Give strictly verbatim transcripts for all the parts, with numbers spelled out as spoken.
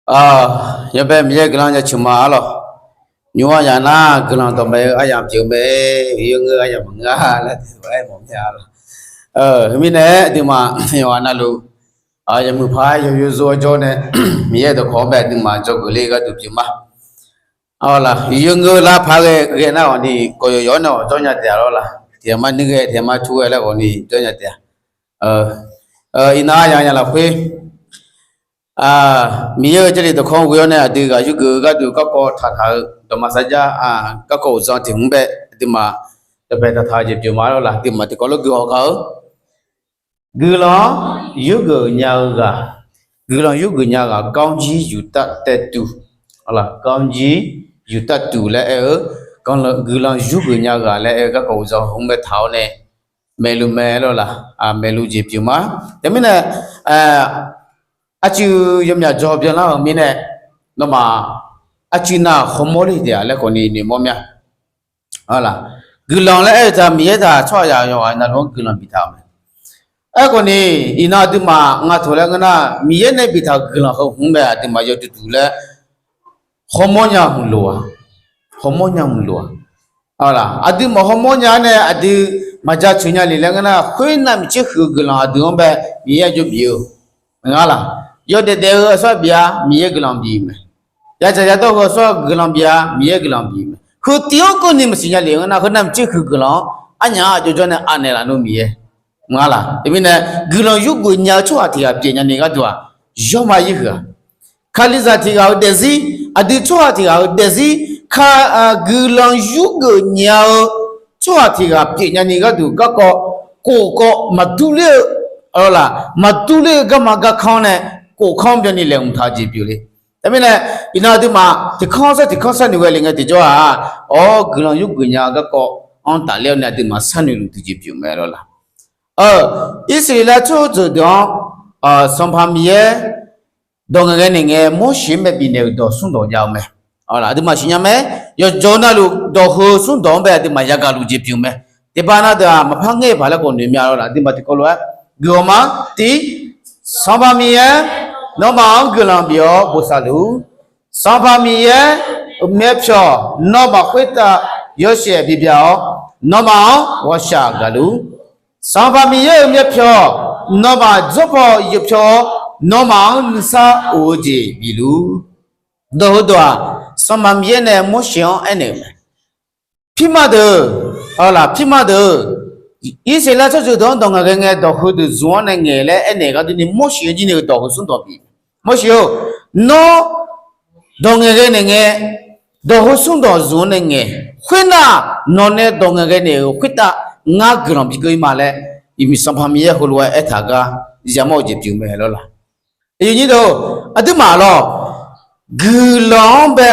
Yawbae Miqyaer guiqlanq jaceuq ma arlawq. Nymr aryamq nar guiqlanq dawqmaeq-eu aryamq pyeuf mae, uqyuif ngeur aryamq maqngeur-a laer aer mawf mya lawq. Mirnae aqduimaf yawqghaq navluf yawmuiq paq-aer yawzov-aer jawr nae Miqyaer dawqkawq-anr bae aqduimaf dzawgeuf le-eu gharduq pyeuf ma. Arlaq uqyuif ngeur lar paq-aer ghae nar ghawqni kawq yawqyawq-anr nae awq jawr nya taef-a lawr laq. Tiqghaq mar nuir ghae, tiqghaq mar tur ghae laer ghawqni jawr nya taef-a. Iqnan aryamq yaq lafkhoer Miqyaer-euq Jarlif dawqkawq-anr ghoe-awr nae aqdui ghaq yurgeuf-eu gharduq garkawv taqtaq-eu dawqma sarjax, garkawv uqdzan tiq hmq bae aqduimaf dawqpaeq taqtaq-eu jeq pyeuf ma lawr laq. Aqduimaf tiqkawv lof guihaw gar-eu guiqlanq-anr yurgeuf nya-eu ghaq, guiqlanq yurgeuf nya-eu ghaq ကောင်းကြီး ယူတတ်တဲ့သူ, ကောင်းကြီး ယူတတ်သူ laer aer-eu, guiqlanq yurgeuf nya-eu ghaq laer aer-eu garkawv uqdzan hmq bae taq-awr nae maeqluf mae lawr laq. Maeqluf jeq pyeuf ma. Teumirnae arcuiv yawmyaq dzaw byanlar-euq mirnae, nawmaf arcuiv nav hawmawr le taef-a laer khawfni noeqmawr mya. Guiqlanq laer aer-eu taq Miqyaer taq tsawrhaqzaq yawqghaq navluf-anr guiqlanq biftaq-euq mae. Aerkhawfni iqnan aqduimaf nga taq laer ngeur nar Miqyaer nae biftaq-euq guiqlanq heu hmq bae aqduimaf yawduq duq laer hawmawr nya hmq lof-a, hawmawr nya hmq lof-a. Aqduimaf hawmawr nya-awr nae aqdui maqjaceuq nya le laer ngeur nar khoernav miqcoer huiq-eu guiqlanq aqdui-anr bae Miqyaer jawr bif-eu nga laq. Yawdaef daef-eu aqsur bif-a Miqyaer guiqlanq bif-eu mae. Yadzaq yadawr-eu aqsur guiqlanq bif-a Miqyaer guiqlanq bif-eu mae. Heu tiv-anr keuvni maqsiq nya le ngeur nar khoernav miqcoer huiq-eu guiqlanq-anr aqnyaf-anr aqjox jawr nae anaeq laf nmr Miqyaer nga laq. Teumirnae guiqlanq yurgeuf nya-eu tsawrhaq tiq ghaq pyeuf nyani gharduq-aq, yawrma yir huiq-a. Kalizaq tiq ghaq-euq daefzir, aqdui tsawrhaq tiq ghaq-euq daefzir, ka, guiqlanq yurgeuf nya-eu tsawrhaq tiq ghaq pyeuf nyani gharduq garkawv, kof kawv maqdur ler-eu, laq, maqdur ler-eu garma garkanr nae kof kanr byanni laeqhmq taq-eu jeq pyeuf le. Teumirnae iqnan aqduimaf tiq kanr sar tiq kanr sharnoeq ghae le ngae tiqjawr-aq, awr guiqlanq yurgeuf nya-eu garkawv-anr tafler-awr nae aqduimaf sharnoeq luf tiqjeq pyeuf mae lawr laq. Irsaqleqlav tsawrhaq deuq-anr Sanqpaq Miqyaer dawq ngaeqghae naeq ngae Morseq-anr bae bifnaeq-euq dawq smrdawq jav-eu mae. Aqduimaf siqnya mae. Yawqjawq navluf dawq heu smrdawq-anr bae aqduimaf yagaq luf jeq pyeuf mae. Tiqpav nav deuq-aq maqpar ngaer-eu paq laer khawf noeq mya lawr laq. Aqduimaf tiqkawv lof-aer guiqhaw ma. Tiv, Sanqpaq Miqyaer, nawmaf-anr guiqlanq bif-awr bosav luf-ur. Sanqpaq Miqyaer-euq myavpyawq nawmaf khoertav yawshaef bibya-awr, nawmaf-anr ghawqshaq gaq luf-ur. Sanqpaq Miqyaer-euq myavpyawq nawmaf dzawrpaw yawpyawq-awr, nawmaf-anr nuisar of-eu jeq bif luf-ur. Dawq heudawq-aq, Sanqpaq Miqyaer nae Morseq-anr aernaeq-euq mae. Pirma deuq, laq, pirma deuq, Irsaqleqlav tsawrjeuq deuq-anr dawq ngaeqghae ngae dawq heudeuq zmq-anr nae ngaeq laer aernaeq gharduq ni Morseq-anr jir ni-eu dawq heu smrdawq bif. Morseq-or, nawr dawq ngaeqghae naeq ngae, dawq heu smrdawq zmq-anr nae ngaeq. Khoernar, nawq nae dawq ngaeqghae naeq-euq khoertav ngar guiqlanq bigeur-ir ma laer, iqmiq Sanqpaq Miqyaer heulof-aer aertaq gar yamawr-eu jeq pyeuf mae lawr laq. Aqyuif nyir deuq, aqduimaf lawr, guiqlanq-anr bae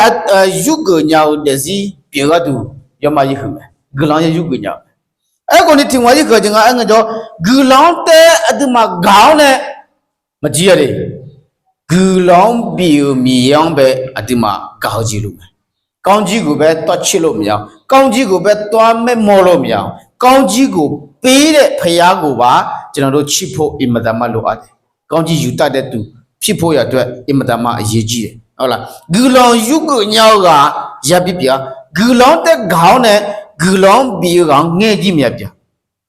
yurgeuf nya-eu daefzir pyeuf gharduq yawma yir huiq mae. Guiqlanq-anr ya yurgeuf nya-eu. Aerkhawf ni tiq ghaq yir huiq-eu jeq nga aer ngae jawr, guiqlanq-anr taef-aer aqduimaf gaq-awr nae maqjir-a le. Guiqlanq-anr bif-euq Miqyaer-anr bae aqduimaf gaq-eu jeq luf mae. ကောင်းကြီးကိုပဲ သွားချစ်လို့မရအောင်၊ ကောင်းကြီးကိုပဲ သွားမက်မောလို့မရအောင်၊ ကောင်းကြီးကို ပေးတဲ့ဘုရားကိုပါ ကျွန်တော်တို့ ချစ်ဖို့ အင်မတန်မှ လိုအပ်တယ်။ ကောင်းကြီး ယူတတ်တဲ့သူ ဖြစ်ဖို့ရန်အတွက် အင်မတန်မှ အရေးကြီးတယ်။ ဟုတ်လား။ Guiqlanq yurgeuf nya-eu ghaq ya bipyeuf-a, guiqlanq-anr taef gaq-awr nae guiqlanq-anr bif-eu ghaq-anr ngaer jir maqya pyeuf.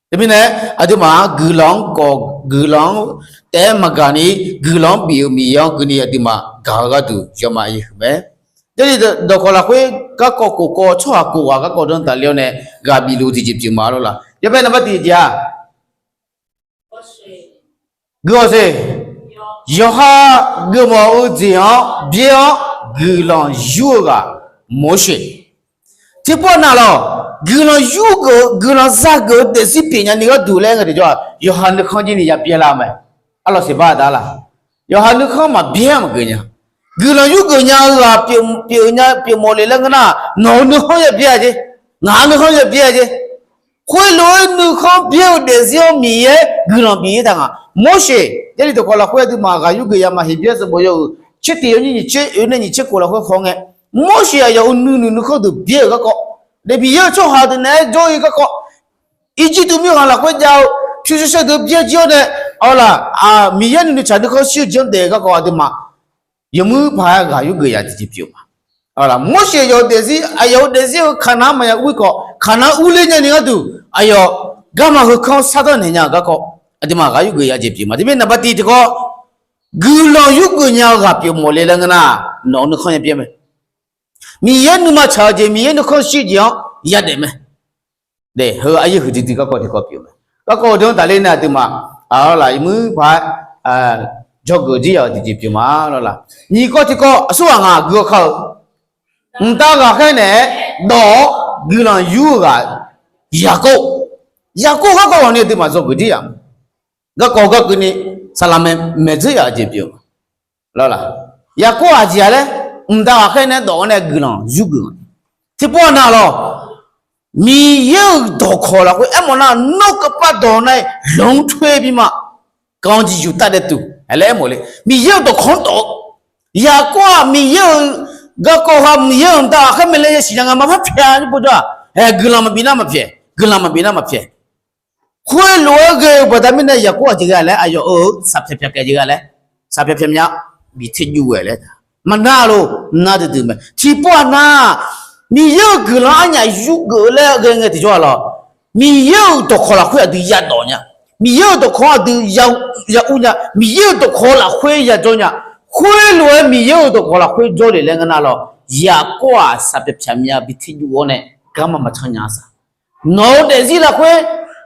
Teumirnae aqduimaf-aq guiqlanq-anr gawq, guiqlanq-anr taef-aer maqgaq ni, guiqlanq-anr bif-euq Miqyaer-anr keuvni aqduimaf gaq-eu gharduq yawma ir huiq mae. Jarlif dawqkawq lafkhoer garkawv kof kawv tsawrhaq kof ghaq garkawv danr tafler-awr nae ghaq bif luf tiqjeq pyeuf ma lawr laq. Yawbae naqbar tiqjeq-aq, guiqlanq se, yawqha geufmawf-eu jeq-anr byaer-awr guiqlanq yur-eu ghaq Morseq. Tiqpov nav lawq, guiqlanq yurgeuf-eu, guiqlanq zageuf-eu daefzir pyeuf nyani gharduq laer aer ngae tiqjawr-aq, yawqha nuikhanr jir ni ya byaerlar-eu mae. Arlawq seqbar aqda laq, yawqha nuikhanr maqbyaer maqgeuf nya. Guiqlanq yurgeuf nya-eu ghaq pyeuf, pyeuf nya, pyeufmawf le laer ngeur nar, nawq-euq nuikhanr ya byaer-a jer, ngaq-euq nuikhanr ya byaer-a jer. Khoerlof-aer nuikhanr byaer-eu daefzir-anr Miqyaer guiqlanq bif-ir taq nga. Morseq, Jarlif dawqkawq lafkhoer aqduimaf ghaq yurgeuf yamaf Heqbyaer sanqbof yaw-euq tser tiq yawnyir nyiq tser oeq nae nyiq tser kof lafkhoer khaw ngae, Morseq aqyawf-euq nuinoeq nuikhanr deuq byaer-euq garkawv, daefbif yaer-eu tsawrhaq deuq naeq-aer jawr-ir garkawv, Irjirtuv mirkhanq lafkhoer jav-eu pyurshuir shaer deuq byaer jir-awr nae, arlaq, Miqyaer nuinoeq tsaq nuikhanr shir-eu jeq-anr daef-eu garkawv aqduimaf yawmuir paq-aer ghaq yurgeuf ya tiqjeq pyeuf ma. Morseq yawf-eu daefzir, aqyawf-euq daefzir-eu Kaqnaq-anr maqya ur-ir khawf, Kaqnaq urler nyani gharduq aqyawf garma heukanr sar danr naeq nya-euq garkawv, aqduimaf ghaq yurgeuf ya jeq pyeuf ma. Teumirnae naqba tiq tiqkawv, guiqlanq yurgeuf nya-eu ghaq pyeuf mawf le laer ngeur nar, nawq-eu nuikhanr ya pyeuf mae. Miqyaer nuima tsaq-eu jeq, Miqyaer nuikhanr shir jeq-anr yadaef mae. Heu aryaer huiqdui dui garkawv tiqkawv pyeuf mae. Garkawv-eu deuq-anr tafler nae aqduimaf, a, lawrlaf yawmuir paq-aer dzawgeuf jir ya-euq tiqjeq pyeuf ma lawrlaf. Nyiq kawv tiqkawv aqsurghaq ngaq guihaw kar-eu, mqtav ghaqkhaer naeq-aer dawf-awr guiqlanq yur-eu ghaq Yaqkov. Yaqkov garkawv ghawqni aqduimaf dzawgeuf jir ya. Garkawv garkeuvni saqlaq maeq maeq dzeur ya-eu jeq pyeuf ma lawrlaf. Yaqkov aqjeq-a laer, mqtav ghaqkhaer nae dawf-awr nae guiqlanq yurgeuf-a. Tiqpov-aq nar lawr, Miqyaer-euq dawqkawq lafkhoer aermawf nar, nawr kavpav dawq nar-iq lanq-anr coer bi ma. Ganqjiq yuqtav daef tuq laer aermawf le. Miqyaer-euq dawqkawq-anr dawf-eu, Yaqkov-aq Miqyaer-euq garkawv ha, Miqyaer-euq mqtav ghaqkhaer maeqle yasiq nya nga ma par pyaeq-a. Nymr pov jawr-aq, guiqlanq maqbif nar maqpyaeq, guiqlanq maqbif nar maqpyaeq. Khoerlof-aer ghae-eu baqda mirnae Yaqkov aqjeq ghae laer, aqyawf-euq saqpyaeq pyaeq ghae jeq ghae laer, saqpyaeq pyaeq myav bif ter juv-aer laer, maqnar lor, nar duidui mae. Tiqpov-aq nar, Miqyaer-euq guiqlanq arnyaf yurgeuf laer ghae ngae tiqjawr-aq lawr, Miqyaer-euq dawqkawq lafkhoer aqdui yadawq nya. Miqyaer-euq dawqkawq aqdui ya ur nya. Miqyaer-euq dawqkawq lafkhoer yajawr nya. Khoerlof-aer Miqyaer-euq dawqkawq lafkhoer jawrle laer ngeur nar lawr, Yaqkov-aq saqpyaeq pyaeq myav bif ter juv-awr nae garma maqtsanr nya-a saq. Nawq-eu daefzir lafkhoer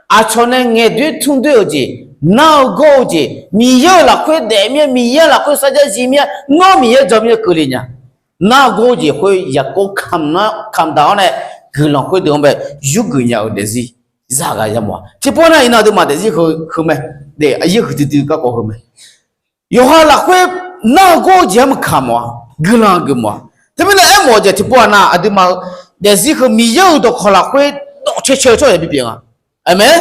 aqcawq nae ngaeqdoer tmrdoer-euq jeq, nar-eu gawr-eu jeq, Miqyaer-euq lafkhoer daef mir-aer, Miqyaer lafkhoer sarjax zir mir-aer, nawr Miqyaer jan mir-aer keuvle nya. Nar-eu gawr-eu jeq khoer Yaqkov kamq daq-awr nae guiqlanq khoerdeuq-anr bae yurgeuf nya-eu daefzir zaqghaq yamawf-a. Tiqpov nar iqnan aqduimaf daefzir heu heu mae. Aryaer huiqdui dui garkawv heu mae. Yawqha lafkhoer nar-eu gawr-eu jeq-anr maqkamq mawf-a. Guiqlanq geufmawf-a. Teumirnae aermawf-eu jeq tiqpov-aq nar, aqduimaf-eu daefzir heu Miqyaer-euq dawqkawq lafkhoer dawq cae cae-eu tsawrhaq bipyeuf nga. Aqmeq.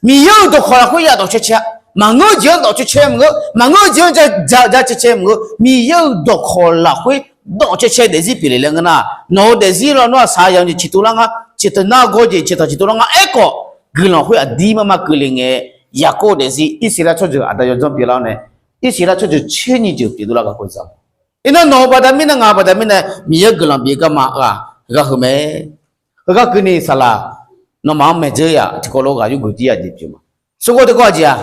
Miqyaer-euq dawqkawq lafkhoer ya dawq cae cae-a. Maqngeur-eu jeq-anr dawq cae cae maqngeur, maqngeur-eu jeq-anr ja ja cae cae maqngeur, Miqyaer-euq dawqkawq lafkhoer dawq cae cae daefzir pyeufle laer ngeur nar, nawq-eu daefzir lawr nawr-aq saqyaq ni ciqtov lar nga, ciqtaq nar-eu gawr-eu jeq ciqtaq ciqtov lar nga aerkhawf, guiqlanq khoer aqdir mar mar keuvle ngae, Yaqkov-eu daefzir Irsaqleqlav tsawrjeuq aqda yawdzanr pyeuflar-awr nae, Irsaqleqlav tsawrjeuq tser nyiq jeuq pyeuf dovlar garkawv za. Iqnan nawq-eu baqda mirnae ngaq-eu baqda mirnae Miqyaer guiqlanq bif-eu garma ghaq heugar heu mae. Heugar keuvni saqlaq nawmaf-anr maeq dzeur ya tiqkawv lof ghaq yurgeuf jir ya jeq pyeuf ma. Smrkawv tiqkawv aqjeq-a?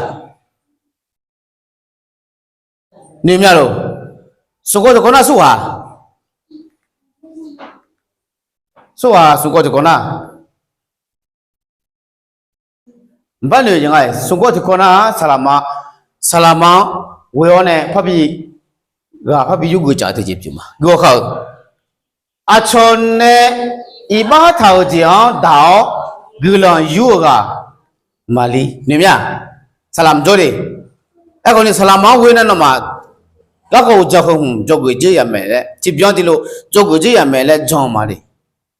Noeq mya lof. Smrkawv tiqkawv nar smrghaq, smrghaq smrkawv tiqkawv nar, mqbar noeq-eu jeq nga-iq smrkawv tiqkawv nar saqlaqma, saqlaqma-anr ghoe-awr nae parbi ghaq parbi yurgeuf caf-eu tiqjeq pyeuf ma. Guihaw kar-eu, aqcawq nae iqbax taq-euq jeq-anr daq-awr guiqlanq yur-eu ghaq maqli noeq mya. Saqlaq mqjawr le. Aerkhawf ni saqlaqma-anr ghoe nae nawmaf garkawv uqdzan heu hmq dzawgeuf dzeur ya maeq laer tiqbyan tiqlof dzawgeuf dzeur ya maeq laer jan ma le.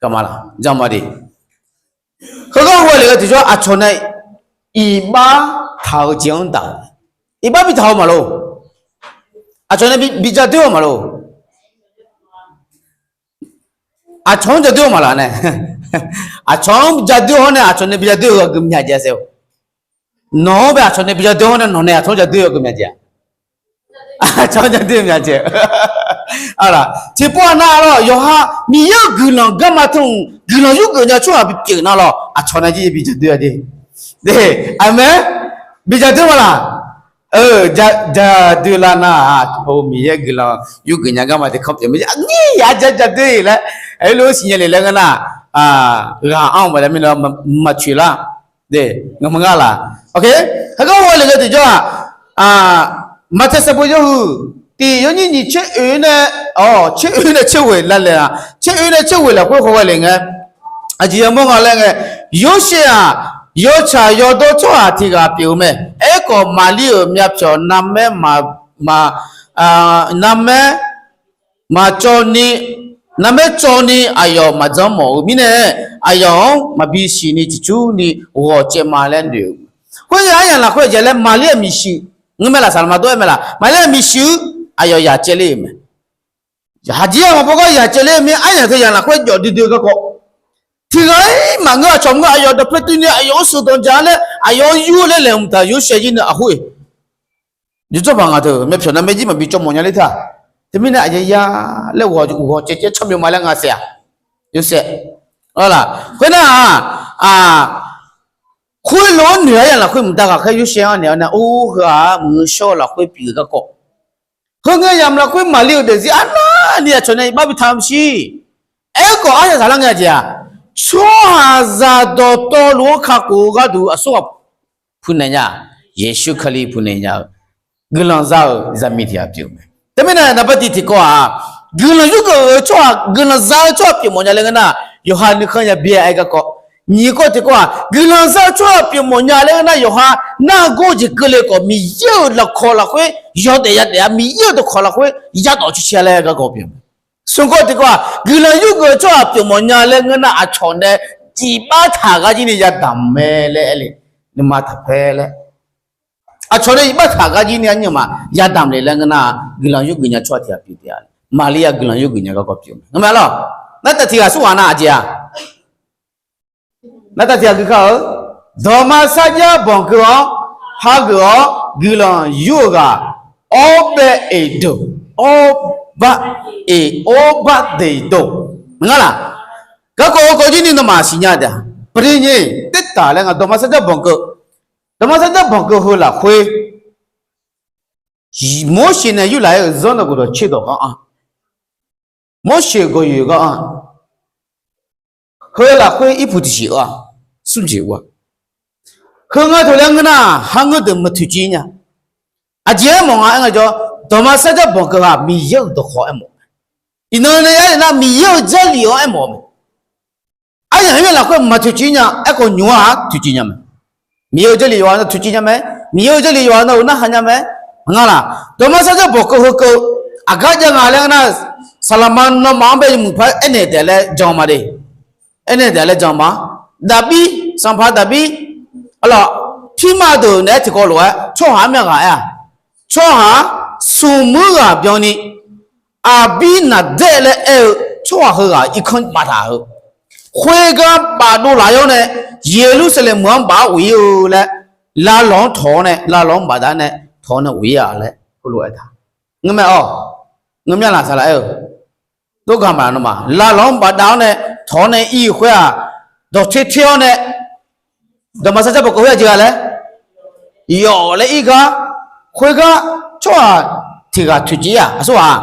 Gaq ma laq jan ma de. Heugar ghoe le-eu tiqjawr aqcawq nae iqbax taq-eu jeq-anr daq, iqbax bi taq-eu maqloq. Aqcawq nae bi jadoer-eu maqloq. Aqcawq-anr jadoer-eu maqlaq nae, aqcawq-anr jadoer-awr nae aqcawq nae bi jadoer-eu ghaq geuf myav jaev saef-eu. Nawq-anr bae aqcawq nae bi jadoer-awr nae nawq nae aqcawq-anr jadoer-eu geuf myav jaev-a. Aqcawq-anr jadoer myav jaev. Tiqpov-aq nar lawr yawqha Miqyaer-euq guiqlanq garma teu-anr guiqlanq yurgeuf nya tsawrhaq bipyeuf nar lawr aqcawq nae jir bi jadoer-a de. Aqmeq. Bi jadoer maqlaq. Jadoer lar nar-aq, Miqyaer guiqlanq yurgeuf nya garma tiq kanr pyeuf mae. Aqnyir yaq ja jadoer-iq laer, aqyuif lof-aer siqnya le laer ngeur nar, ghaq anr-eu baqda mirnae maqcoeq lar. Ngamaf ngar laq. Heugar ghoe le-eu tiqjawr-aq, Maqtaeq sanqbof yawhuiq tiq yawnyir nyiq tser oe nae, tser oe nae tser ghoeq lavlaeq-a, tser oe nae tser ghoeq lafkhoer haw ghae le ngae, aqjeq yamawr nga laer ngae, Yorsaev-aq, yawtsaq yawdawr tsawrhaq tiq ghaq pyeuf-eu mae. Aerkhawf, Maqlir-euq myavpyawq narmaer ma, narmaer maqcawv ni, narmaer cawv ni aqyawf maqdzanr mawf-eu mirnae, aqyawf-anr maqbi siqni ciqcurni ghawq caev ma laer noeq-eu. Khoer-aq, aryamq lafkhoer aqjeq laer Maqlir-aq miqshuif, ngeur mae laf saqlaq ma dov-aer mae laf, Maqlir-aq miqshuif-eu aqyawf yaq caev ler-euq mae. Haqjir-aq maqbaw gar yaq caev ler-eu mir aryamq teu yamq lafkhoer jawf duidui-eu garkawv, tiq ghaq-ir maqngeur, aqcawq maqngeur, aqyawf dawqpae tuini aqyawf-anr sheuqdanq dzaq-a laer aqyawf-anr yur-eu laer laeqhmq taq Yorsaev jir nae aqhur-eq. Yawdzanr baq ngaq teu myavpyawq narmaer jir maqbi cawv mawf nya ler taq. Teumirnae aqyawf ya laer ghawq caev caev tsawrmyanr ma laer nga saef-aq, yawshaef. Arlaq khoernar-aq, khoerlof-anr noeq-aer ya lafkhoer mqtav ghaqkhaer yawshaef-anr naeq-awr nae, or, heu-aq muiq-eu shawr-eu lafkhoer pyeuf-eu garkawv, heu ngae yamq lafkhoer Maqlir-euq daefzir arnavni aqcawq nae iqbax bi taq-eu maqsiq. Aerkhawf aryaq saqlar ngae jeq-aq, tsawrhaqzaq dawqtawvluf-anr kakhof-eu gharduq aqsurghaq puq naeq nya, Yeqsur Kali puq naeq nya-eu guiqlanq za-euq zaqmiq tiq ghaq pyeuf-eu mae. Teumirnae naqbar tiq tiqkawv-aq, guiqlanq yurgeuf-eu tsawrhaq, guiqlanq za-eu tsawrhaq pyeufmawf nya laer ngeur nar, yawqha nuikhanr ya byae-aer garkawv. Nyiq kawv tiqkawv-aq, guiqlanq za-eu tsawrhaq pyeufmawf nya laer ngeur nar, yawqha nargawr jeq keuvle khawf Miqyaer-euq lafkawq lafkhoer yawdaef yadaef-a, Miqyaer-euq dawqkawq lafkhoer yadawf ciqcia laer garkawv pyeuf. Smq kawv tiqkawv-aq, guiqlanq yurgeuf-eu tsawrhaq pyeufmawf nya laer ngeur nar, aqcawq nae iqbax taq gar jir ni yadamq mae laer aer le. Nuima taqpaer laer, aqcawq nae iqbax taq gar jir ni arnyaf ma yadamq le laer ngeur nar, guiqlanq yurgeuf nya tsawrhaq tiq ghaq pyeuf taef-a. Maqlir-aq guiqlanq yurgeuf nya garkawv pyeuf-eu mae. Ngeur mae lawr. Nartaf tiq ghaq surghaq nar aqjeq-a. Nartaf tiq ghaq gui kar-eu, dawqma sarjax banqkeuv-awr, hageuf-awr guiqlanq yur-eu ghaq, awrbaev eqdeuq, awrbaev eq, awrbaev deqdeuq, ngar laq? Garkawv-eu kawv jir ni nawmaf siqnya taef-a. Paqdeq nyae tersaq laer nga dawqma sarjax banqkeuv, dawqma sarjax banqkeuv heu lafkhoer Morseq nae yurlaf-aer-euq zanrdawq gawqdawq tserdawq gar anr, Morseq-euq gawqyoeq gar anr, heu lafkhoer irpuq tiqsiq-a, smrjeq ur-a. Heu nga taq laer ngeur nar, har ngeur deuq maqtoeqciv nya. Aqjeq aermawf nga aer nga jawr, dawqma sarjax banqkeuv ghaq Miqyaer-euq dawqkawq aermawf mae. Iqnan nae yar-euq nar Miqyaer-euq Jarlif-anr aermawf mae. Aryamq-anr lafkhoer maqtoeqciv nya, aerkhawf nymq-aq toeqciv nya mae. Miqyaer-euq Jarlif yawqha nar toeqciv nya mae. Miqyaer-euq Jarlif yawqha nar-euq narhaq nya mae. Ngar laq? Dawqma sarjax banqkeuv heukeuv aqgar jav nga laer nar, saqlaqma nawmaf-anr bae yawmuiq par aernaeq taef laer jan ma de. Aernaeq taef laer jan ma. Daqbir, sanqpaq Daqbir, arlawq, pirma deuq naeq-aer tiqkawv lof-aer tsawrhaq armyav ghaq aer-aq, tsawrhaq smq muir ghaq byanni Aqbirnaqdaer laer aer-eu tsawrhaq heughaq irkanr baftaq-eu, khoergar bafdov laf-awr nae, Yeqlursaqlaeq meuq-anr baf-awr ghof-ir-eu laer, lavlawq-anr tawq-awr nae, lavlawq-anr bafdav nae tawq-awr nae ghof-ir-a laer heulof-aer taq. Ngeur mae-awq, ngeur mya laq saqlaq aer-eu, dawrgaq maqlaq nawmaf, lavlawq-anr bafdav-awr nae tawq-awr nae ir-eu khoer-aq, dawqter ter-awr nae, dawqma sarjax banqkeuv khoer-aq jeq ghaq laer, yawf laer ir gar, khoergar tsawrhaq tiq ghaq toeqciv-aq, aqsur ghaq,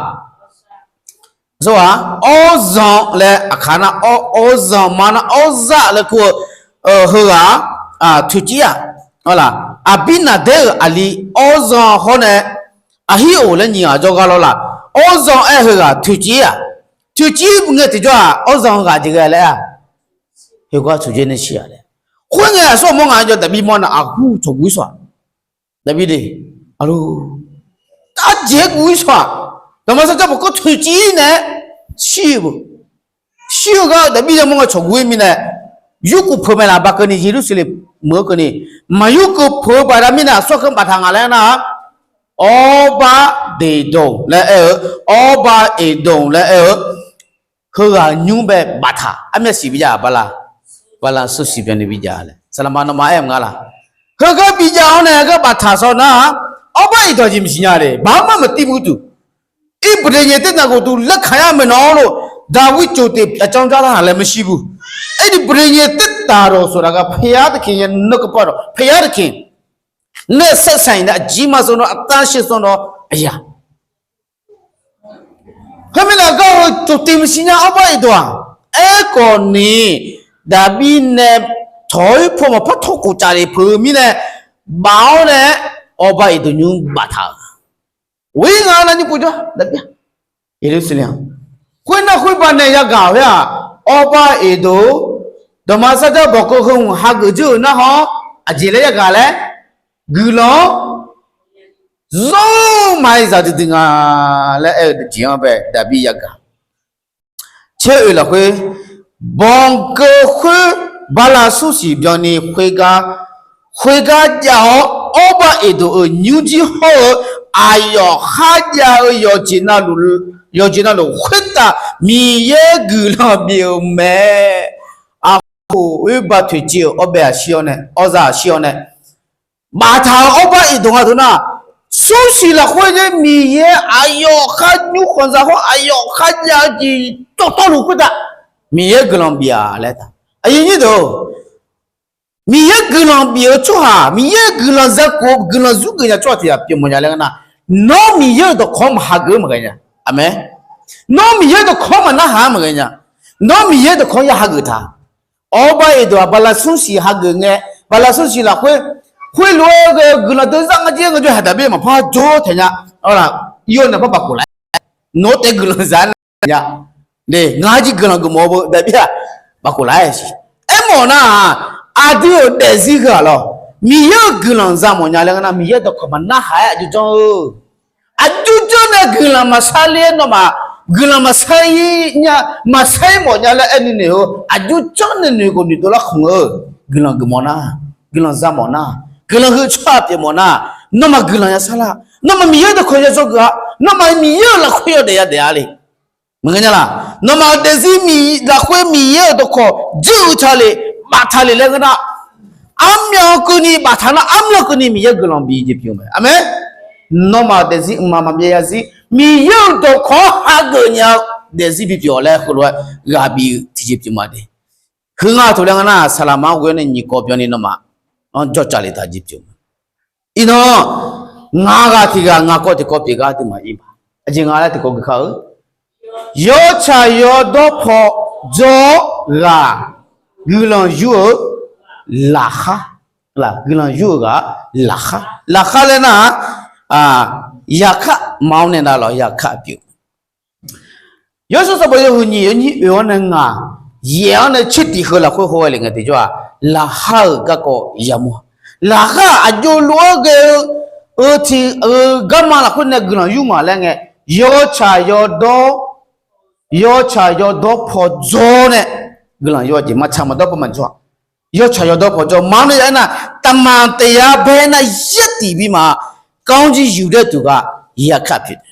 aqsur ghaq, awrzanq laer aqkaq nar, awrzanq ma nar awrzaq laer kur-eu, heughaq toeqciv-aq, Aqbirnaqdaer-euq aqli awrzanq hawr nae, Aqhir-oq laer nyiq ghaq jawrgar lawr laq, awrzanq aer heughaq toeqciv-aq, toeqciv ngae tiqjawr-aq awrzanq heughaq jeq ghae laer-aq, heugar tsoeqdzer nae shir-a laer. Khoerngae aqsur aqmawr ngaq-anr jawr Daqbir mawr nar aqhur cawqguv-ir sawq-aq. Daqbir de, aqlor, arjeq-aer guv-ir sawq-aq. Dawqma sarjax banqkeuv toeqciv-ir nae shir-eu, shir-eu gar-eu Daqbir yamawr ngae cawqguv-ir mirnae, yurkeuv peuq mae laf ba keuvni Yeqlursaqlaeq meuq-eu keuvni, maqyurkeuv peuq-eu baqda mirnae aqsur aqkeuv baftaq ngaq laer nar-aq, Awrbar Deqdawq laer aer-eu, Awrbar Eqdawq laer aer-eu, heughaq nymr bae baftaq armyav siq bijav-aq bala, bala sawr siq byanni bijav laer saqlaqma nawmaf aer-eu nga laq? Heugar bijav-awr nae heugar baftaq sawr nar-aq, Awrbar Eqdawq jeq maqsiq nya le, baqmar maqtiv bu duq. Irbaqdeq nyae tersaq ghof duq laer kaq-aer maeqnan-awr lof, Daqwir cof teq aqcanr jar lar-aq laer maqshir bu. Aerni baqdeq nyae tersaq dawq sawq daq gar payar taqkaq nyae neur keuv par dawq payar taqkaq, nae saersaq-iq nae aqjeq ma sawr nawr aqtav shaer sawr nawr aqyaq Khoermirnae gar heu cof teq maqsiq nya Awrbar Eqdawq-aq. Aerkhawf ni, Daqbir nae tawq-ir paw maqpar tawq khof caf lef peuq-eu mirnae, baf-awr nae Awrbar Eqdawq nymr baftaq-euq. Ghoe-ir nga nar nymr pov jawr Daqbir-aq, Yeqlursaqlaeq-aq. Khoernar khoerbar nae yagaq khoer-aq, Awrbar Eqdawq-or, dawqma sarjax bawqkeuv heu hmq hageuf dzeur-euq narhaq-awr aqjeq laer yagaq laer guiqlanq-anr zawr maqaer zaq duidui nga laer aer-eu jeq-anr bae Daqbir yagaq. Caer oeq lafkhoer, banqkeuv khoer bala smr siq byanni khoergar, khoergar jav-awr Awrbar Eqdawq-euq nymrjir hawr-eu aqyawf kharjav-eu yawqjeq navluf, yawqjeq navluf khoertav Miqyaer guiqlanq bif-euq mae. Aqkhof oerba toeqciv-euq Awrbar aqshir-awr nae, Awrza aqshir-awr nae, baftaq-euq Awrbar Eqdawq nga deuq nar, Smrsiq lafkhoer nae Miqyaer aqyawf kharnymr khanqzaq hawr aqyawf kharjav-eu jeq dawqtawvluf khoertav Miqyaer guiqlanq bif-a laer taq. Aqyuif nyir deuq-or, Miqyaer guiqlanq bif-eu tsawrhaq, Miqyaer guiqlanq zakhof guiqlanq zurgeuf nya tsawrhaq tiq ghaq pyeufmawf nya laer ngeur nar, nawr Miqyaer-euq dawqkawq-anr maqhageuf-eu maqghae nya. Aqmeq. Nawr Miqyaer dawqkawq-anr maqnarhaq-a maqghae nya. Nawr Miqyaer dawqkawq-anr ya hageuf taq. Awr bar eqdawq-aq bala smrsiq hageuf ngae, bala smrsiq lafkhoer khoerlof-aer ghae-eu guiqlanq deuq zar nga jir-aer ngaejawr haqdaq byaer maqpar jawr taeq nya. Awr laf, ir-awr nae par baqkhof laf-aer, nawq-anr taef guiqlanq za-aer nar nya. Ngar jir guiqlanq geufmawf-eu beu daefbir-aq, baqkhof laf-aer siq. Aermawf nar-aq, aqdui-euq daefzir heu-aq lawr, Miqyaer-euq guiqlanq za mawf nya laer ngeur nar, Miqyaer dawqkawq maqnarhaq-aer aqjox janr-eu. Aqjox janr nae guiqlanq maqsar ler-aer nawmaf, guiqlanq maqsar ir nya, maqsar ir mawf nya laer aer nuinoeq-eu aqjox janr nae noeqkhawf noeqdov larkhanq-eu guiqlanq geufmawf nar, guiqlanq za mawf nar, guiqlanq heu tsawrhaq pyeufmawf nar, nawmaf guiqlanq yasar lar, nawmaf Miqyaer-euq dawqkawq ya dzawgeuf-a, nawmaf Miqyaer-euq lafkhoer yawdaef yadaef-a le. Maqngeur nya laq, nawmaf-euq daefzir lafkhoer Miqyaer-euq dawqkawq dzeur-eu taq le, baf taq le laer ngeur nar, armyan keuvni baftaq nar, armyan keuvni Miqyaer guiqlanq bif jeq pyeuf-eu mae. Aqmeq. Nawmaf-euq daefzir mqmaq maqbyav zarzir Miqyaer-euq dawqkawq-anr hageuf nya-eu daefzir bipyeuf-awq laer heulof-aer ghaq bif-eu tiqjeq pyeuf ma de. Heu nga taq laer ngeur nar, saqlaqma-anr ghoe-awr nae nyiq kawv byanni nawmaf-anr jawrcav le taq jeq pyeuf-eu. Iqnan, ngaq ghaq tiq ghaq ngaq kawv tiqkawv pyeuf gar aqduimaf ir ma. Aqjeq nga laer tiqkawv gui kar-eu, yawtsaq yawdawr paw dzawr-awr ghaq guiqlanq yur-eu laqkhar, guiqlanq yur-eu ghaq laqkhar, laqkhar laer nar-aq, yaqkar ma-awr nae navluf yaqkar pyeuf. Yawshawr sanqbof yawhuiq nyiq yawnyir oe-awr nae ngaq yaef-awr nae tsertif heu lafkhoer haw-aer le ngae tiqjawr-aq, laqkhar-euq garkawv yamawr-a. Laqkhar-aq aqjox lof-aer ghae-eu, eu tiq eu garma lafkhoer nae guiqlanq yur ma laer ngae, yawtsaq yawdawr, yawtsaq yawdawr paw dzawr nae guiqlanq yur-a jeq maqtsaq maqdawr paw maqdzawr-a. Yawtsaq yawdawr paw dzawr ma-awr nae ya aernar, taqmaq taqya bae aernar yartif bi ma. Kar-anr jir yuqdaer tuq ghaq yaqkar pyeuf.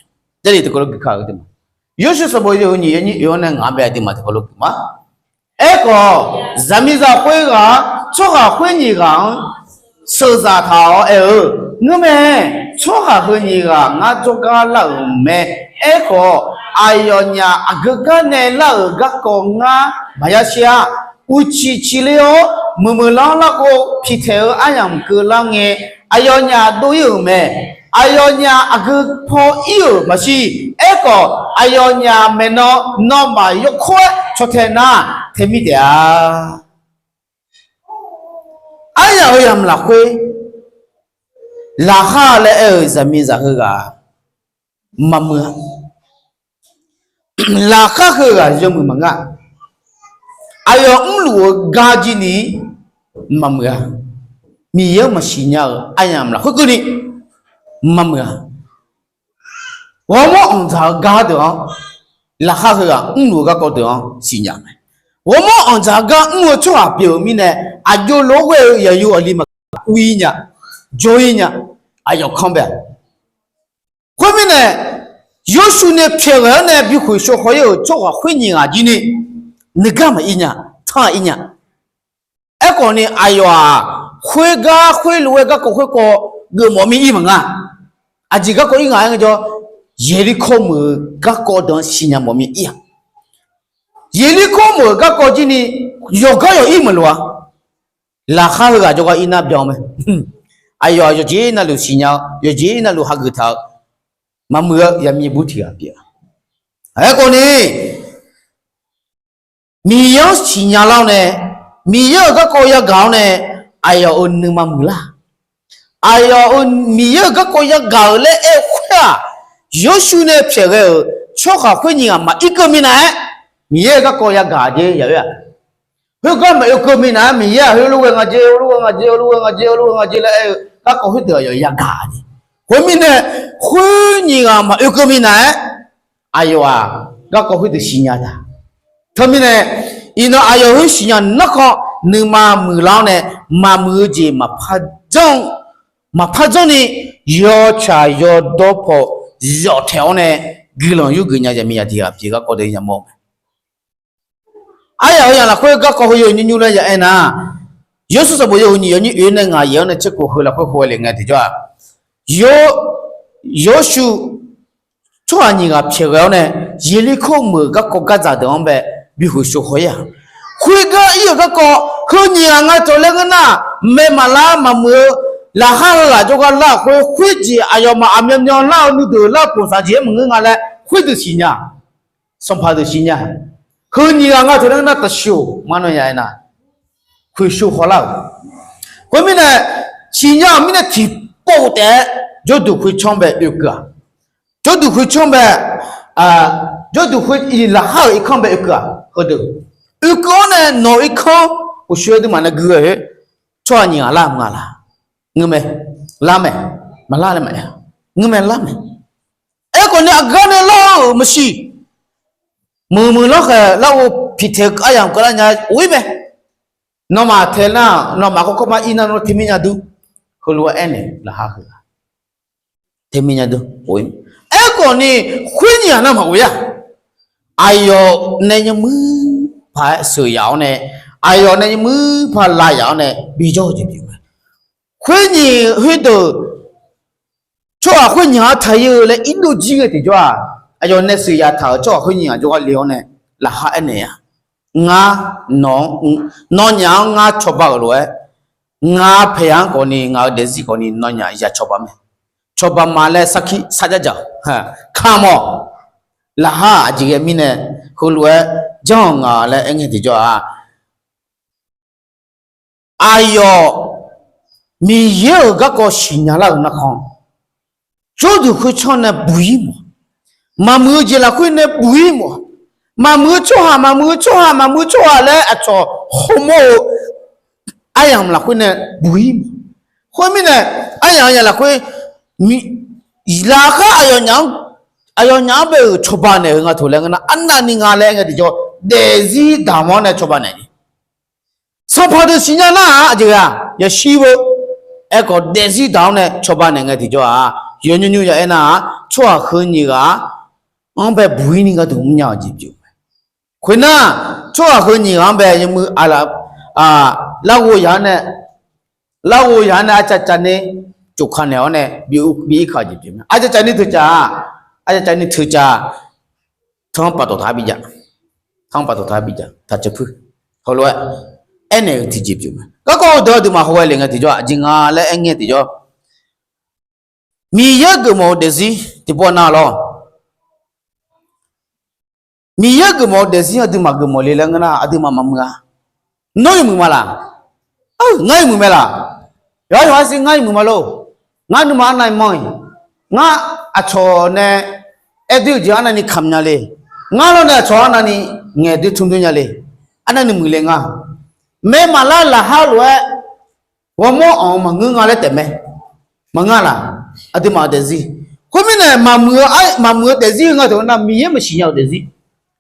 Jarlif tiqkawv lof gui kar-eu de ma. Yawshawr sanqbof yawhuiq nyiq yawnyir oe-awr nae ngaq-anr bae aqduimaf tiqkawv lof gui ma. Aerkhawf, zaqmiqzaq khoerghaq-aq, tsawrhaq khoer nyiq ghaq-anr sheuqzaq taq-awr aer-eu, Ngeurmae, tsawrhaq heu nyiq ghaq ngar jawrgar lar-euq mae. Aerkhawf, aqyawfnyaf aqgeu gar nae lar-euq garkawv ngar maqya shir-a. Uqcif cifle-awr meuq meuq lanr larghov piqtaeq-eu aryamq keuvlar ngae, aqyawfnyaf dov ir-euq mae. Aqyawfnyaf aqgeu paw ir-euq maqsiq. Aerkhawf, aqyawfnyaf maeqnan nawmaf yawkawr-aer cawtae nar, tae mir taef-a. Aryaq heu yamq lafkhoer, laqkhar laer aer-euq zaqmiqzaq heughaq maqmuiq-a. Laqkhar heughaq yawmuiq maqnga. Aqyawf mrluf-eu gar jir ni maqmuiq-a. Miqyaer-anr maqsiq nya-euq aryamq lafkhoer keuvni maqmuiq-a. Ghawrmawr anqdzaq-eu gar deuq-anr, laqkhar heughaq mrluf-eu garkawv deuq-anr siqnya mae. Ghawrmawr anqdzaq-eu gar mr-eu tsawrhaq pyeuf-eu mirnae, aqjox lof-aer ghae-eu yaqyo aqli maqkuv ir nya, jawr ir nya, aqyawf kanr bae. Khoermirnae, Yawshuif nae pyaeq ghae-awr nae bikhoeq shawkhaw ir-euq tsawrhaq khoer nyiq ghaq jir ni, nuigar maqir nya, tanr-aq ir nya. Aerkhawf ni aqyawf-aq, khoergar khoerlof-aer garkawv khoerkawv geufmawf mir ir maqnga. Aqjeq garkawv ir ngaq-aer ngaejawr, Yeqlirkawr meuq-eu garkawv deuq-anr siqnya mawf mir ir-aq. Yeqlirkawr meuq-euq garkawv jir ni yawqgar yawq ir maqloq-a. Laqkhar heughaq jawrgar ir nar byan mae. Aqyawf-aq yawqjeq navluf siqnya-eu, yawqjeq navluf hageuf taq-eu, maqmuiq-eu yaqmiq bur tiq ghaq pyeuf-a. Aerkhawf ni, Miqyaer-anr siqnya lar-awr nae, Miqyaer-euq garkawv yagaq-awr nae, aqyawf-euq nuima muiqlar. Aqyawf-euq Miqyaer-euq garkawv yagaq-euq laer aer-eu khoer-aq, Yawshuif nae pyaeq ghae-euq tsawrhaq khoer nyiq ghaq maqir keuv minav-aer, Miqyaer-euq garkawv yagaq jeq yaq-oer-aq, khoergar maqoe keuv minav-aer, Miqyaer-aq heulof ghae nga jeq, heulof ghae nga jeq, heulof ghae nga jeq, heulof ghae nga jeq laer aer-eu garkawv khoerdeuq aqyawf yagaq jeq. Khoermirnae, khoer nyiq ghaq maqoe keuv minav-aer, aqyawf-aq garkawv khoerdeuq siqnya taq. Teumirnae, iqnan aqyawf khoer siqnya narkhan nuima muiqlar-awr nae, maqmuiq-eu jeq maqpar janr, maqpar janr ni, yawtsaq yawdawr paw zawf taeq-awr nae, guiqlanq yurgeuf nya yaqmiqzaq tiq ghaq pyeuf garkawv deuq yamawr-eu mae. Aryaq heu yamq lafkhoer garkawv heu yawnyir nymr laer ya aernar, Yawshuif sanqbof yawhuiq nyiq yawnyir oe nae ngaq yaeq-anr nae tserkhof heu lafkhoer hawghae le ngae tiqjawr-aq, yawr Yorsuv tsawrhaq nyiq ghaq pyaeq ghae-awr nae, Yeqlirkor meuq garkawv gardzaq deuq-anr bae bi huiqshov haw-ir-aq, khoergar ir-euq garkawv heu nyiq ghaq nga tawq laer ngeur nar, mae maqlar maqmuiq-eu laqkhaq laf jawrgar lar-euq khoer, khoerjeq aqyawfmaf aqmyan myan lar-eu nuideuq lar-eu pofsaf jeq-aer maqngeur nga laer khoerdeuq siqnya. Sanqpaq deuq siqnya. Heu nyiq ghaq nga tawq laer ngeur nar taqshoq ma nawnya aernar, huiqshov hawlar-euq. Khoermirnae, siqnya-euq mirnae tiqpov taef-aer jawrduq khoertsanr bae oekeuv-aq, jawrduq khoertsanr bae, jawrduq khoer laqkhaq-euq irkanr bae oekeuv-aq, heudeuq oekeuv-awr nae nawq-eu irkanr uqshoe aqduimaf nae gui-eu khoer, tsawrhaq nyiq ghaq lar maqlar? Ngeur mae, lar mae, maqlar laer maqaer, ngeur mae lar mae. Aerkhawf ni aqgar nae lar-euq maqsiq. Meuq meuq lawrkhaeq larghov piqtaeq-eu aryamq keuvlar nya of-ir mae. Nawmaf tae nar, nawmaf kawrkawr mar ir nar nawr teumir nya dur. Heulof-aer aernaeq laqkhaq heu-aq, teumir nya dur of-ir. Aerkhawf ni khoer nyiq ghaq nar maqghof-ir-aq, aqyawf nae yawmuir paq-aer sheuqyaf-awr nae, aqyawf nae yawmuir paq lavzaf-awr nae bijawr-eu jeq pyeuf mae. Khoer nyiq khoerdeuq tsawrhaq khoer nyiq ghaq-anr taq-ir-eu laer irdov jir ngae tiqjawr-aq, aqyawf nae sheuqyaf taq-euq tsawrhaq khoer nyiq ghaq jawrgar le-awr nae laqkhaq aernaeq-a, ngar, nawnyaf-anr ngar cawba-euq lof-aer, ngar paeq-anr khawfni ngaq-euq daefzir khawfni nawnyaf ya cawba mae. Cawba ma laer sarkir sarjar dzaq-awq. Kamq-awq. Laqkhaq aqjeq ghae mirnae heulof-aer janr-euq nga laer aer ngae tiqjawr-aq, aqyawf Miqyaer-euq garkawv siqnya lar-euq narkhan, jawrduq khoertsanr nae buq-ir mawf, maqmuiq-eu jeq lafkhoer nae buq-ir mawf, maqmuiq-eu tsawrhaq maqmuiq-eu tsawrhaq maqmuiq-eu tsawrhaq laer aqcawq hawmawr-eu aryamq lafkhoer nae buq-ir mawf. Khoermirnae, aryamq aqyawf lafkhoer, laqkhaq aqyawfnyaf-anr, aqyawfnyaf-anr bae-euq cawba naeq-eu nga taq laer ngeur nar, arnavni nga laer ngae tiqjawr daefzir damq-awr nae cawba naeq-eu Sanqpaq deuq siqnya nar-aq, aqjeq-aq yashir-eu, aerkhawf daefzir daq-awr nae cawba naeq ngae tiqjawr-aq, yawnymr nymr ya aernar-aq, tsawrhaq heu nyiq ghaq-anr bae buq-ir ni gharduq mrnya-eu jeq pyeuf mae. Khoernar, tsawrhaq heu nyiq ghaq-anr bae yawmuiq larghov yaq-anr nae, larghov yaq-anr nae arcav cav ni tsofka naeq-awr nae bi ir ka-eu jeq pyeuf mae. Arcav cav ni teucav-aq, arcav cav ni teucav, tanr paftawf taq-aer bijav, tanr paftawf taq-aer bijav taq caevpuir, heulof-aer aernaeq-eu tiqjeq pyeuf mae. Garkawv-eu deuq aqduimaf hawghae le ngae tiqjawr-aq, aqjeq nga laer aer ngae tiqjawr, Miqyaer geufmawf-eu daefzir tiqpov nar lawr. Miqyaer geufmawf-eu daefzir aqduimaf geufmawf le laer ngeur nar, aqduimaf maqmuiq-a. Nawr yawmuiq ma laq? Ngar yawmuiq mae laq? Yawqha yawqha sir ngar yawmuiq ma lor. Ngar nuima arnavni manr-iq, ngar aqcawq nae aer doer-eu jeq arnavni kamq nya le. Ngar lawr nae aqcawq arnavni ngaeq doer tmr doer nya le. Arnavni muiqle nga. Mae maqlar laqkhaq lof-aer ghawrmawr anq-eu maqngeur nga laer taef mae. Maqngeur laq? Aqduimaf-euq daefzir. Khoermirnae, maqmuiq-eu daefzir-eu nga taq-eu nar, Miqyaer maqsiq nya-euq daefzir.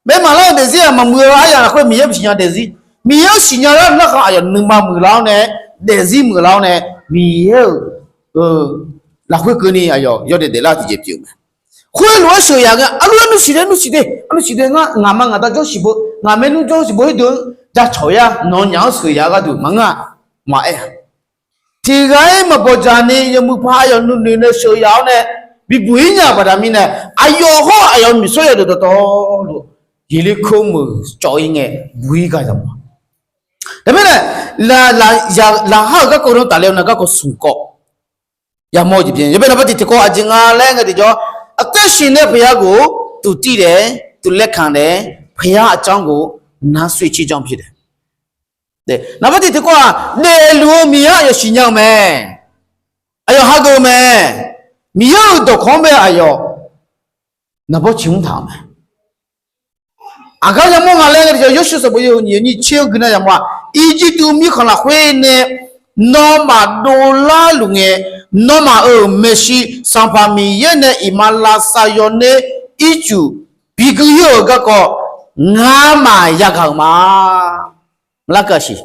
Mae maqlar-eu daefzir-aq, maqmuiq-eu aryamq lafkhoer Miqyaer maqsiq nya daefzir. Miqyaer-euq siqnya lar-eu narkhan aqyawf nuima muiqlar-awr nae, daefzir muiqlar-awr nae, Miqyaer-euq lafkhoer keuvni aqyawf yawdaef daeflar-eu tiqjeq pyeuf mae. Khoerlof-aer sheuqyaf ngae, arluf arnuv siqde, arnuv siqde, arnuv siqde, ngar ngaqma ngaqda jawr siqbeu, ngaq maernmr jawr siqbeu khoerdeuq-anr jacawq-ir-a, nawnyaf-anr sheuqyaf-eu gharduq maqngeur-a, maqaer-a. Tiq ghaq-ir maqbawq dzaq ni yawmuiq paq aqyawf nuinoeq nae sheuqyaf-awr nae bibuq-ir nya-euq baqda mirnae, aqyawf hawr aqyawf miqsawr yawdawq dawqtawvluf, Yeqlirkor meuq cawv-ir ngae buq-ir gar yamawr-a. Teumirnae, laqkhaq-euq garkawv nar tafler-eu nar garkawv smq kawv yamawr-eu jeq pyeuf. Yawbae naqba tiq tiqkawv aqjeq nga laer ngae tiqjawr, aqtaer siq nae paqya ghof tuq tir daef, tuq laer kanq daef, paqya aqcanr ghof nar sui cir janr pir daef. Naqba tiq tiqkawv-aq, daefluf-eu Miqyaer aqyawf siqnya-eu mae. Aqyawf hageuf-eu mae. Miqyaer-euq dawqkawq-anr bae aqyawf naqbawr ciq mr taq-euq mae. Aqgar yamawr nga laer ngae tiqjawr, Yorsuv sanqbof yawhuiq nyiq yawnyir tser-eu gui nar yamawr-aq, Irjirtuv mirkhanq lafkhoer nae nawmaf dovlar luf ngae, nawmaf-euq maeqshi Sanqpaq Miqyaer nae iqmalavshav yawner ircuf bigui-ir-euq garkawv ngamaf yagaq-euq ma. Larkeuv aqsiq,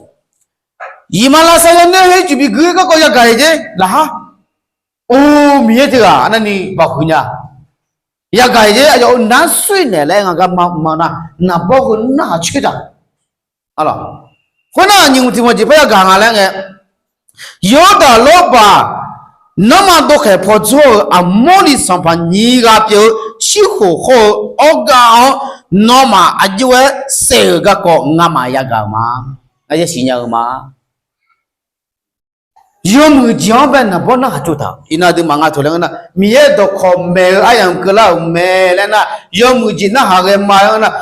iqmalavshav yawner ircuf bigui-ir garkawv yagaq-iq jer laqkhaq. Or, Miqyaer teughaq arnavni baqhuiq nya. Yagaq-iq jer, aqyawf-euq nar sui naeq laer nga gar ma nar, naqbawr heu narhaq coer taq. Khoernar, nyiq hmq tiq hmq jeq par yagaq nga laer ngae, Yawrdaq lawrbaq Nanrma dovkhaeq paw dzawr-euq aqmawrni sanqpaq nyiq ghaq pyeuf-eu shirkhof khawr-eu awrgar-anr, nawmaf aqjox-aer saef-euq garkawv ngamaf yagaq-euq ma. Aqyawf siqnya-eu ma. Yawmuiq jeq-anr bae naqbawr narhaq tsovtaq. Iqnan aqduimaf nga taq laer ngeur nar, Miqyaer dawqkawq maeq-eu aryamq keuvlar-euq mae laer nar, yawmuiq jeq narhaq ghae ma laer ngeur nar,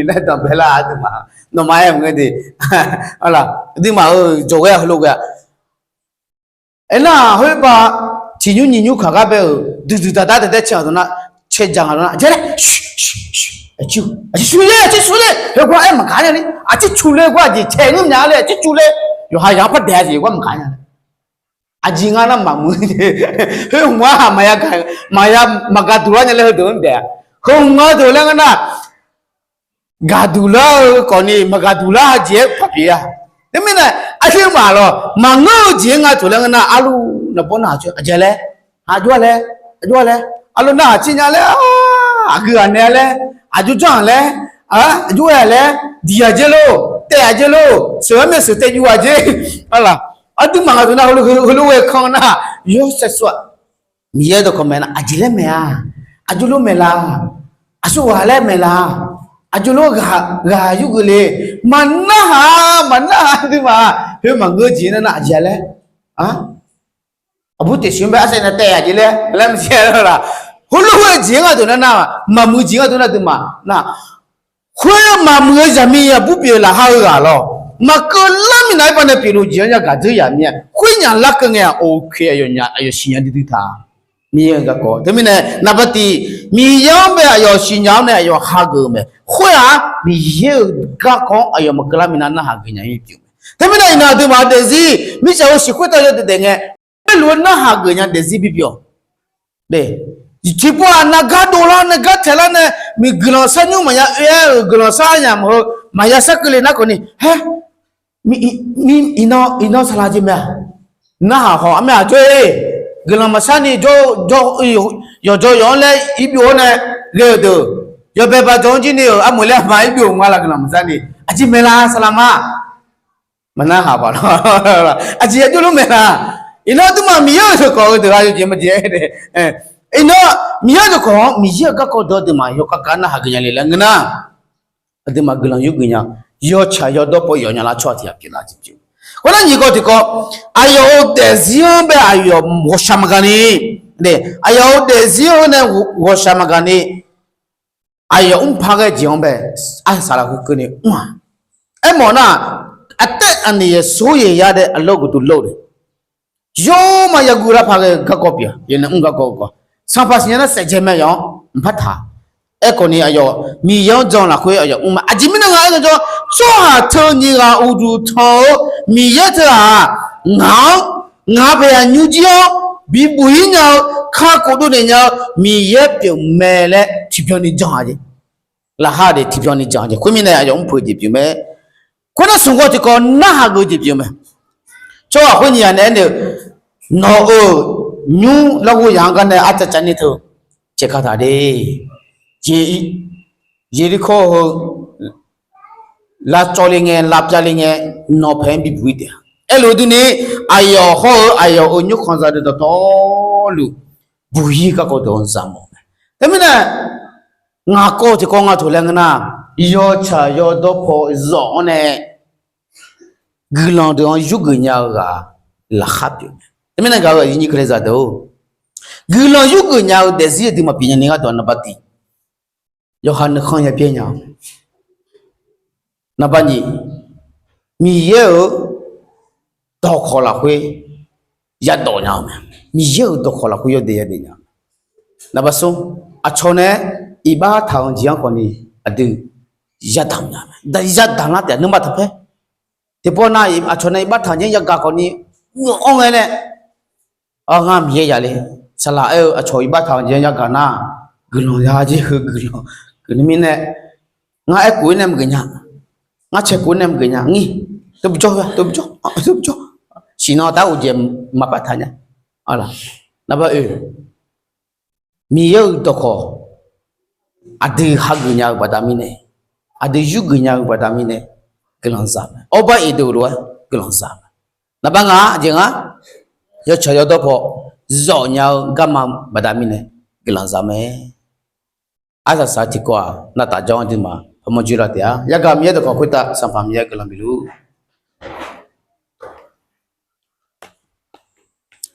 laer danqbae lar aqduimaf. Nawmaf-aer maqngeur de. Aqduimaf-euq jawqghae heulof ghae-a. Aernar-aq, khoerbav tiqnymr nyiq nymr kaq gar bae-euq duidui daqdar daedaer cae ghaq dawq nar, cae dzaq ghaq dawq nar, aqjeq laer, aqjeq shuler, aqjeq shuler, heugar-aer maqgaq nya ni, aqjeq cu ler, gar aqjeq cae nymr nya ler, aqjeq cu ler, yawqha yaq-anr par daeq-a jeq gar maqgaq nya ler. Aqjeq nga nar maqmuiq, khoer hmq-anr haq maqya gaq, maqya maqgaq duq lar nya laer heudeuq-anr daef-a. Heu hmq-anr deuq laer ngeur nar, gaqduq lar-eu khawfni maqgaq duq lar-eu jeq-aer paq pyeuf-a. Teumirnae aqshuir maqlawq maqngeur-eu jeq-aer nga taq laer ngeur nar, arlu naqbawr narhaq tsov aqjeq laer, aqjox-a laer, aqjox-a laer, arlu narhaq tsir nya laer, aqgeu ghaq nae-a laer, aqjox janr-aq laer, aqjox-aer-a laer, diq ghaq dzer lor, taev ghaq dzer lor, sheuq-aer mae sheuq taev juv ghaq dzer. Aqduimaf nga taq nar, heulof ghae kanr nar, yawshaef suf-aq. Miqyaer dawqkawq maeq nar, aqjeq laer maeq-a. Aqjox lof maeq la. Aqsur ghaq laer maeq la. Aqjox lof ghaq yurgeuf le. Maqnarhaq, maqnarhaq aqduimaf. Khoer maqngeur jeq nar nar aqjeq laer, aqbur teqsiq-anr bae arsaq nae taev ghaq jeq laer laer maqsiq-a laq. Heulof ghae jeq-anr nga taq nar nar, maqmuiq jeq-anr nga taq nar aqduimaf nar, khoer maqmuiq-eu zaqmiq aqbur pyeuf lafkhoer-eu ghaq lawr, maqkeuv lar minav-aer banae pyeufluf jeq-anr yagaq dzeur yaq mir-a. Khoer nyaf larkeuv ngae-aq, oke, aqyawf siqnya duidui taq. Miqyaer-euq garkawv teumirnae naqbatiq, Miqyaer-anr bae aqyawf siqnya-awr nae aqyawf hageuf-eu mae. Khoer-aq, Miqyaer-euq garkawv-anr aqyawf maqkeuv lar minav narhaq geuf nya-ir pyeuf-eu mae. Teumirnae iqnan aqduimaf-eu daefzir mirtsaq-eu siqkhoer tav yawdaef daef ngae, khoerlof-aer narhaq geuf nya daefzir bipyeuf-awq. Tiqpov-aq, naqgar dovlar nae gar taeqlar nae, miq guiqlanq sharnymr maqya oe-aer-euq guiqlanq shar nya maqheu, maqya sharkeuv le nar khawfni, haer, iqnan, iqnan saqlaq jeq mae-a. Narhaq haw armyav aqjox-e, guiqlanq maqshar ni, yawqjawr yawq-anr laer irbyov-awr nae ghae-euq deuq, yawbae bajawr-anr jir ni-euq armeuq laer aqma irbyov nga laf guiqlanq maqshar ni, aqjeq maeqlaf saqlaq ma. Maqnarhaq paq lawr. Aqjeq yajawr lof maeqlaf. Iqnan aqduimaf Miqyaer-euq dawqkawq-eu deuq-a yawjeq maqjeq-aer nae, iqnan Miqyaer-euq dawqkawq-anr Miqyaer-euq garkawv dawq aqduimaf yawkhav kav narhaq geuf nya le laer ngeur nar, aqduimaf guiqlanq yurgeuf nya, yawtsaq yawdawr paw yawf nya lar tsawrhaq tiq ghaq pyeuflar jeq pyeuf. Khoernar nyiq kawv tiqkawv, aqyawf-euq daefzir-anr bae aqyawf ghawqshaq maqgaq ni, aqyawf-euq daefzir-anr nae ghawqshaq maqgaq ni, aqyawf mr par ghae jeq-anr bae, arsaq lafkhoer keuvni mr-aq. Aermawf nar, aqtaev aqniq yaeq sor yaeq yar dae aqlawr guq duq lor-eu, yawr ma yaguv lar paq ghae-eu garkawv pyeuf-a. Yawf nae mr garkawv-eu kawv, sanqpaq siqnya nar saef dzae mae, aqyawf-anr mqpar taq. Aerkhawfni aqyawf Miqyaer-anr jan lafkhoer aqyawf mr mae. Aqjeq mirnae nga aernar jawr, tsawrhaq teu nyiq ghaq uqduq tanq-eu Miqyaer teu-aq, ngaq-anr, ngaq paeqyaq nymrjir-anr bibuq-ir nya-eu, kakhof dovnaeq nya-eu Miqyaer pyeufmae laer tiqbyan ni jan-a jeq. Laqkhaq deuq tiqbyan ni jan jeq. Khoermirnae aqyawf mr peuq jeq pyeuf mae. Khoernar smq kawv tiqkawv narhaq geuf jeq pyeuf mae. Tsawrhaq khoer nyiq ghaq naeq aernaeq-eu, nawq-euq nymr larghov yaq-anr gar nae arcav cav ni teu caevkar taq de. Yeqlirkawr heu lavcawv le ngae, lavpyav le ngae, nawq paeq-anr bibuq-ir taef-a. Aerlof durni, aqyawf hawr-eu aqyawf-euq nymrkhanq zaqdeuq dawqtawvluf buq-ir garkawv deuq-anr zaqmawf mae. Teumirnae, ngaq kawv tiqkawv nga taq laer ngeur nar, yawtsaq yawdawr paw zawf-anr nae guiqlanq deuq-anr yurgeuf nya-eu ghaq laqkhaq pyeuf mae. Teumirnae gaq-eu aqyuif nyir Kalizaq deuq-or, guiqlanq yurgeuf nya-eu daefzir aqduimaf pyeuf nya ni gharduq naqbatiq, yawqha nuikhanr ya byaer nya-eu naqbanyif, Miqyaer-euq dawqkawq lafkhoer yadawq nya-eu mae. Miqyaer-euq dawqkawq lafkhoer yawdaef yadaef nya-eu mae. Naqba smr, aqcawq nae iqbax taq-eu jeq-anr khawfni aqdui yadaq nya-eu mae. Yadaq lar taef nuima taqpaer. Tiqpov nav aqcawq nae iqbax taq-eu jeq-anr yagaq khawfni mr-awr ngae nae, ngar Miqyaer yale. Saqlaq aer-eu aqcawq iqbax taq-eu jeq-anr yagaq nar, guiqlanq ya jer heu guiqlanq guiqlanq mirnae, ngar aerkhof-ir nae maqgeuf nya. Ngar caeqkhof-ir nae maqgeuf nya. Ngir, tov bijawr, tov bijawr, tov bijawr. Siqnan taf uqjeq maqpar taq nya. Naqba oe, Miqyaer-euq dawqkawq aqdui hageuf nya-eu baqda mirnae, aqdui yurgeuf nya-eu baqda mirnae guiqlanq za mae. Awr bar iqdeuq lof-aer guiqlanq za mae. Naqba ngaq-a jeq nga, yawtsaq yawdawr paw zawf nya-eu garma baqda mirnae guiqlanq za mae. Arsaq saq-eu tiqkawv-aq, navtaf jawr-anr duimaf parmawr joerlar taef-a. Yagaq Miqyaer dawqkawq khoertav Sanqpaq Miqyaer guiqlanq bifluf.